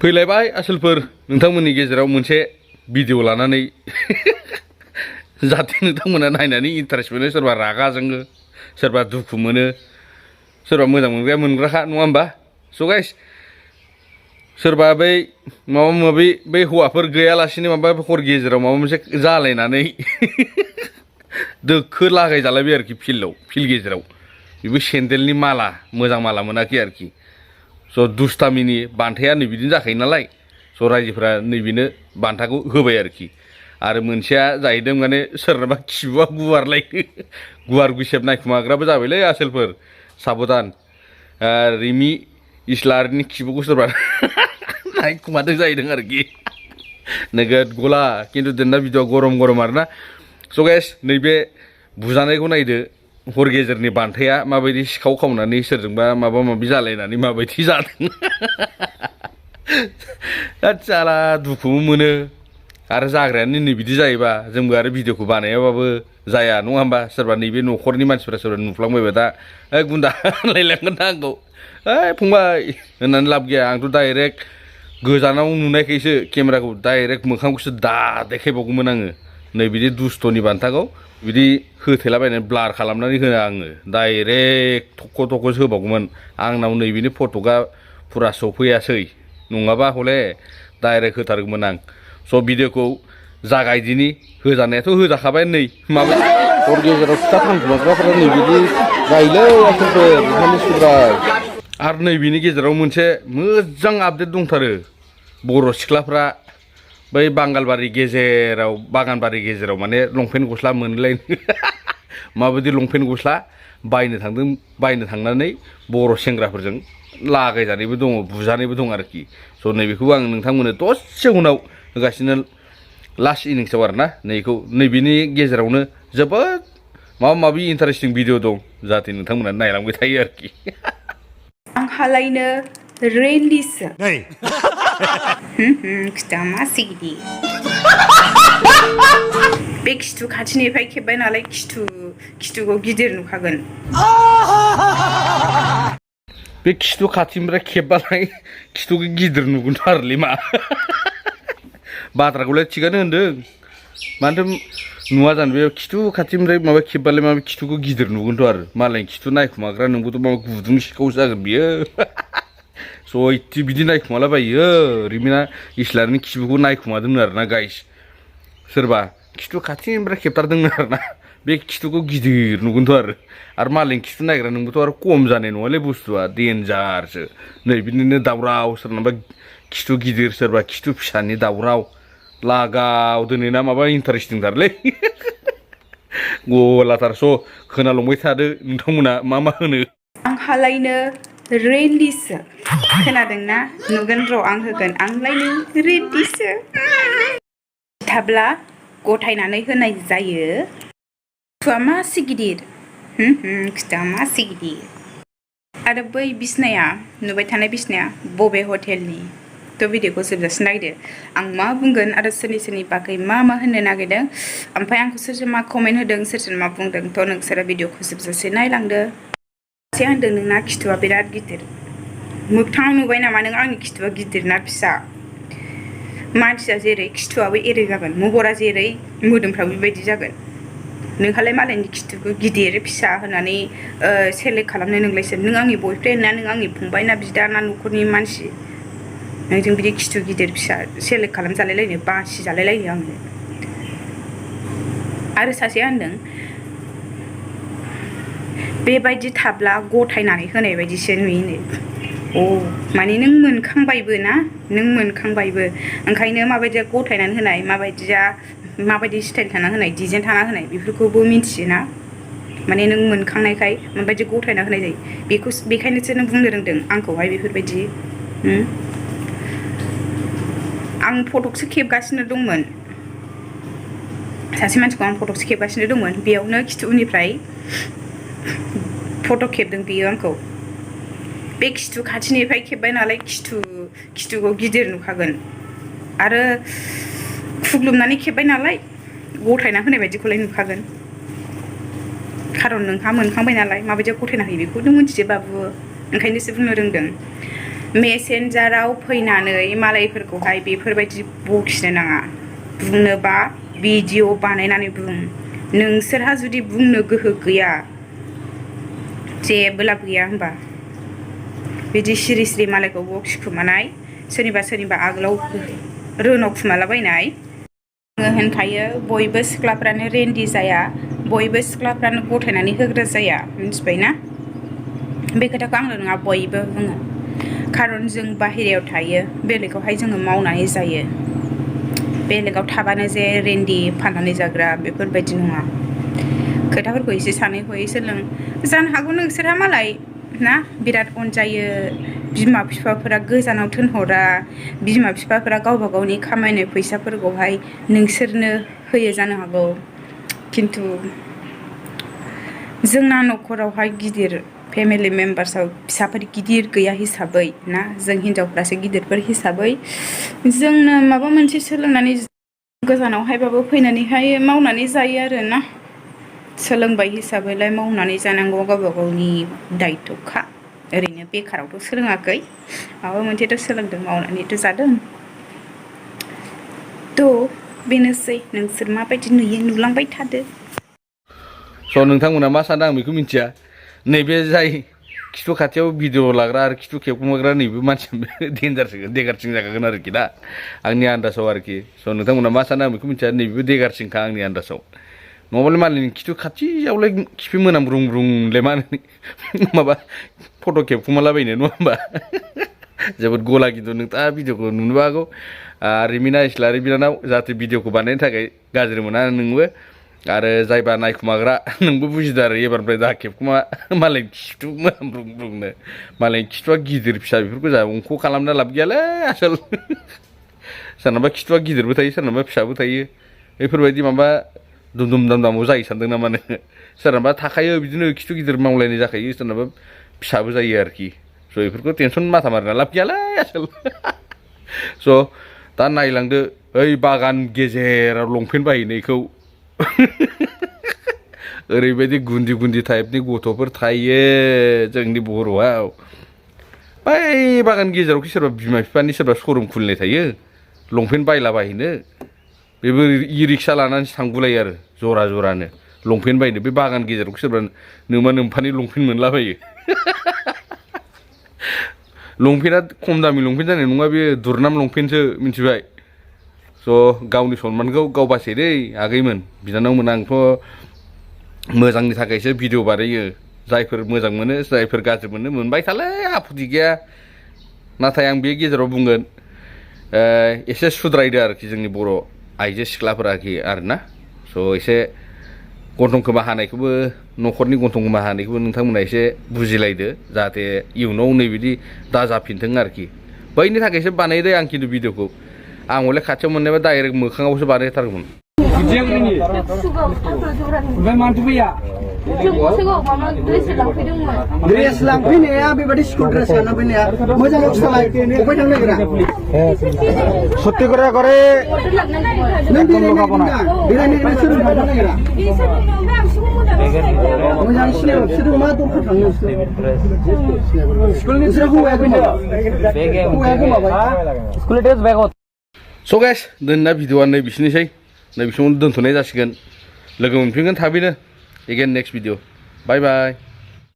फैलायबाय आसोलफोर नोंथांमोननि गेजेराव मोनसे भिडिअ लानानै जाहाथे नोंथांमोना नायनानै इन्टारेस्ट मोनो सोरबा रागा जोङो सोरबा दुखु मोनो सोरबा मोजां मोनग्राया मोनग्राखा नङा होमबा स' गाइस सोरबा बै माबा माबि बै हौवाफोर गैयालासिनो माबा हर गेजेराव माबा मोनसे जालायनानै दोखो लागाय जालायबाय आरोखि फिल्ड गेजेराव बेबो सेन्देलनि माला मोजां माला मोनाखै आरोखि स' दुस्तामिनि बान्थाया नै बिदिनो जाखायो नालाय स' रायजोफ्रा नैबेनो बान्थाखौ होबाय आरोखि आरो मोनसेया जाहैदों माने सोरनाबा खिबुआ गुवारलायनो गुवार गुसेब नायखुमाग्राबो जाबायलै आसोलफोर साबधान रिमि इस्लारिनि खिबुखौ सोरबा नायखुमादों जाहैदों आरोखि नोगोद गला खिन्थु दोनना भिडिअ गरम आरोना स' गाइस नैबे बुजानायखौ नायदो हर गेजेरनि बान्थाया माबायदि सिखाव खावनानै सोरजोंबा माबा माबि जालायनानै माबायदि जादों साला दुखुबो मोनो आरो जाग्रायानो नै बिदि जायोबा जोंबो आरो भिडिअखौ बानायाबाबो जाया नङा होमबा सोरबा नैबे न'खरनि मानसिफ्रा सोरबा नुफ्लांबायबा दा ओइ गुन्दा होनलायलांगोन दा आंखौ ओइ फंबाय होननानै लाब गैया आंथ' डाइरेक्ट गोजानाव नुनायखायसो केमेराखौ डाइरेक्ट मोखांखौसो दा देखायबावगौमोन आङो नै बिदि दुस्थ'नि बान्थाखौ बिदि होथेलाबायनानै ब्लार खालामनानै होनो आङो डाइरेक्ट थख' होबावगौमोन आंनाव नैबेनि फटकआ फुरा सफैयासै नङाबा हले डाइरेक्ट होथारगौमोन आं स' भिडिअखौ जागायदिनि होजानायाथ' होजाखाबाय नै माबा हर गेजेराव फिथा फानखुमाग्राफोरा नै बिदि जायोलै आसोलफोर ओंखायनो सुद्राय आरो नैबेनि गेजेराव मोनसे मोजां आपडेट दंथारो बर' सिख्लाफ्रा बै बांगालबारि गेजेराव माने लंपेन्ट गस्ला मोनलायनो माबायदि लंपेन्ट गस्ला बायनो थांनानै बर' सेंग्राफोरजों लागायजानायबो दङ बुजानायबो दं आरोखि स' नैबेखौ आं नोंथांमोननो दसे उनाव होगासिनो लास्ट इनिंसआव आरोना नैबेनि गेजेरावनो जोबोद माबा माबि इन्टारेस्टिं भिडिअ दं जाहाथे नोंथांमोना नायलांबाय थायो आरोखि आंहालायनो रेलिसो खिथा मा सिगि बे खिथु खाथिनिफ्राय खेबबाय नालाय खिथुखौ गिदिर नुखागोन बे खिथु खाथिनिफ्राय खेबबालाय खिथुखौ गिदिर नुगोनथ' आरोलै मा बाथ्राखौलाय थिगानो होनदों मानोथो नुवा जानो बे खिथु खाथिनिफ्राय माबा खेबबालाय माबा खिथुखौ गिदिर नुगोनथ' आरो मालायनि खिथु नायखुमाग्रा नोंबोथ' माबा गुदुं सिखावसो जागोन बियो सयथि बिदि नायखुमालाबायो रिमिना इस्लारिनि खिबुखौ नायखुमादोंनो आरोना गाइस सोरबा खिथु खाथिनिफ्राय खेबथारदोंनो आरोना बे खिथुखौ गिदिर नुगोनथ' आरो मालायनि खिथु नायग्रा नोंबोथ' आरो खम जानाय नङालै बुस्थुआ देन्जारसो नै बिदिनो दावराव सोरनाबा खिथु गिदिर सोरबा खिथु फिसानि दावराव लागाव दोनैना माबा इन्टारेस्टिं थारलै गलाथार स' खोनालांबाय थादो नोंथांमोना मा होनो आंहालायनो रेलिसो खोनादोंना नुगोन र' आं होगोन आंलायनो रेडिसो थाब्ला गथायनानै होनाय जायो खिथुआ मासे गिदिर खिथुआ मासे गिदिर आरो बै बिसनाया नुबाय थानाय बिसनाया बबे हटेलनि थ' भिडिअखौ जोबजासिम नायदो आं मा बुंगोन आरो सोरनि बागै मा होननो नागिरदों ओमफ्राय आंखौ सोर मा कमेन्ट होदों सोर मा बुंदों थ' नोंसोरो भिडिअखौ जोबजासे नायलांदो सासे होनदों नोंना खिथुआ बिराद गिदिर मोगथाङाव नुबाय नामा नों आंनि खिथुआ गिदिर ना फिसा मानसिया जेरै खिथुआबो एरै जागोन महरा जेरै मोदोमफ्राबो बेबायदि जागोन नोंहालाय मालायनि खिथुखौ गिदिर फिसा होननानै सेलेक्ट खालामनो नोंलायसो नों आंनि बयफ्रेन्ड ना नों आंनि फंबाय ना बिदा ना न'खरनि मानसि नोंजों बिदि खिथु गिदिर फिसा सेलेक्ट खालामजालायलायनो बासि जालायलायनो आङो आरो सासेया होनदों बेबायदि थाब्ला गथायनानै होनाय बायदिसो नुयोनो माने नों मोनखांबायबो ना नों मोनखांबायबो ओंखायनो माबायदिया गथायनानै होनाय माबायदि स्टाइल थाना होनाय डिजाइन थाना होनाय बेफोरखौबो मिथियोना माने नों मोनखांनायखाय माबायदि गथायना होनाय जायो बेखायनोसो नों बुंनो रोंदों आंखौहाय बेफोरबायदि आं फटकसो खेबगासिनो दंमोन सासे मानसिखौ आं फटकसो खेबगासिनो दंमोन बेयावनो खिथुनिफ्राय फट' खेबदों बियो आंखौ बे खिथु खाथिनिफ्राय खेबबाय नालाय खिथुखौ गिदिर नुखागोन आरो खुग्लुबनानै खेबबाय नालाय गथायना होनाय बायदिखौलाय नुखागोन खारन नोंहा मोनखांबाय नालाय माबायदिया गथायना होयो बेखौ नों मिथियो बाबु ओंखायनोसो बुंनो रोंदों मेसेन्जाराव फैनानै मालायफोरखौहाय बेफोरबायदि बखिनो नाङा बुंनोबा भिडिअ बानायनानै बुं नोंसोरहा जुदि बुंनो गोहो गैया जेबो लाब गैया होनबा बिदि सिरि सिरि मालायखौ बखिखुमानाय सोरनिबा आगोलाव रोनाव खुमालाबायनाय आङो होनखायो बयबो सिख्लाफ्रानो रेन्डि जाया बयबो सिख्लाफ्रानो गथायनानै होग्रा जाया मिथिबायना बे खोथाखौ आंल' नङा बयबो बुङो खारन जों बाहेरायाव थायो बेलेगावहाय जोङो मावनानै जायो बेलेगाव थाबानो जे रेन्डि फाननानै जाग्रा बेफोरबायदि नङा खोथाफोरखौ एसे सानै हयै सोलों जानो हागौ नोंसोरहा मालाय ना बिराद अनजायो बिमा बिफाफोरा गोजानाव थोनहरा बिमा बिफाफोरा गावबा गावनि खामायनाय फैसाफोरखौहाय नोंसोरनो होयो जानो हागौ खिन्थु जोंना न'खरावहाय गिदिर फेमिलि मेम्बार्सआव फिसाफोर गिदिर गैया हिसाबै ना जों हिनजावफ्रासो गिदिरफोर हिसाबै जोंनो माबा मोनसे सोलोंनानै गोजानावहायबाबो फैनानैहाय मावनानै जायो आरो ना सोलोंबाय हिसाबैलाय मावनानै जानांगौ गावबा गावनि दायथ'खा ओरैनो बेखारावथ' सोलोङाखै माबा मोनसेथ' सोलोंदों मावनानैथ' जादों थ' बेनोसै नोंसोर माबायदि नुयो नुलांबाय थादो स' नोंथांमोना मा सानदों आं बेखौ मिन्थिया नैबे जाय खिथु खाथियाव भिडिअ लाग्रा आरो खिथु खेबखुमाग्रा नैबे मानसिया देगारसिन जाखागोन आरोखि ना आंनि आन्दाजाव आरोखि स' नोंथांमोना मा सानदों आं बेखौ मिन्थिया नैबेबो देगारसिनखा आंनि आन्दाजाव नङाबालाय मालायनि खिथु खाथियावलाय खिफि मोनामब्रुंब्रुंलाय मा माबा फट' खेबखुमालाबायनो नङा होमबा जोबोद गला खिन्थु नोंथाङा भिडिअखौ नुनोबो हागौ रिमिना इस्लारि बिनानाव जाहाथे भिडिअखौ बानायनो थाखाय गाज्रि मोना नोंबो आरो जायबा नायखुमाग्रा नोंबो बुजिदो आरो एबारनिफ्राय दा खेबखुमा मालायनि खिथु मोनामब्रुंब्रुंनो मालायनि खिथुआ गिदिर फिसा बेफोरखौ जा अंख' खालामना लाब गैयालै आसोल सोरनाबा खिथुआ गिदिरबो थायो सोरनाबा फिसाबो थायो बेफोरबायदि माबा दुम दामाव जायो सानदों नामा नोङो सोरनाबा थाखायो बिदिनो खिथु गिदिर मावलायनाय जाखायो सोरनाबा फिसाबो जायो आरोखि स' बेफोरखौ टेनसन माथा मारिना लाब गैयालै आसोल स' दा नायलांदो ओइ बागान गेजेराव लंपेन्ट बायहैनायखौ ओरैबायदि गुन्दि टाइपनि गथ'फोर थायो जोंनि बर'आव बै बागान गेजेरावखि सोरबा बिमा बिफानि सोरबा शरुम खुलिनाय थायो लंपेन्ट बायलाबायहैनो बेबो इ रिक्सा लानानैसो थांगुलायो आरो जरानो लंपेन्ट बायनो बे बागान गेजेरावखि सोरबा नोमा नोम्फानि लंपेन्ट मोनलाबायो लंपेन्टआ खम दामि लंपेन्ट जानाय नङा बे दुरनाम लंपेन्टसो मिथिबाय स' गावनि सनमानखौ गाव बासाय दै आगैमोन बिनानावमोन आंथ' मोजांनि थाखायसो भिडिअ बानायो जायफोर मोजां मोनो जायफोर गाज्रि मोनो मोनबाय थालै आपत्ति गैया नाथाय आं बे गेजेराव बुंगोन एसे सुद्रायदो आरोखि जोंनि बर' आइजो सिख्लाफोराखि आरोना स' एसे गन्थं खोमा हानायखौबो न'खरनि गन्थं खोमा हानायखौबो नोंथांमोना एसे बुजिलायदो जाहाथे इयुनाव नैबिदि दाजाफिनथों आरोखि बैनि थाखायसो बानायदो आं खिन्थु भिडिअखौ आं हले खाथियाव मोननायबा डाइरेक्ट मोखाङावसो बानायथारगौमोन ओमफ्राय मानोथो फैया ड्रेस लांफैनाया बेबायदि स्कुल ड्रेस गानना फैनाया मोजां सालाय अबाय थांनो नागिरा सत्य करे करे नों बेरायनो सोलों थांनो नागिरा मोजां सिनाय बिसोर मा दरखार थाङो स्कुलनि बिसोर हौवाया गोमाबाय स्कुल ड्रेस बेग स' गाइस दोनना भिडिअआ नैबिसिनोसै नैबे समाव दोनथ'नाय जासिगोन लोगो मोनफिनगोन थाबैनो एगेन नेक्स्ट भिडिअ बाय बाय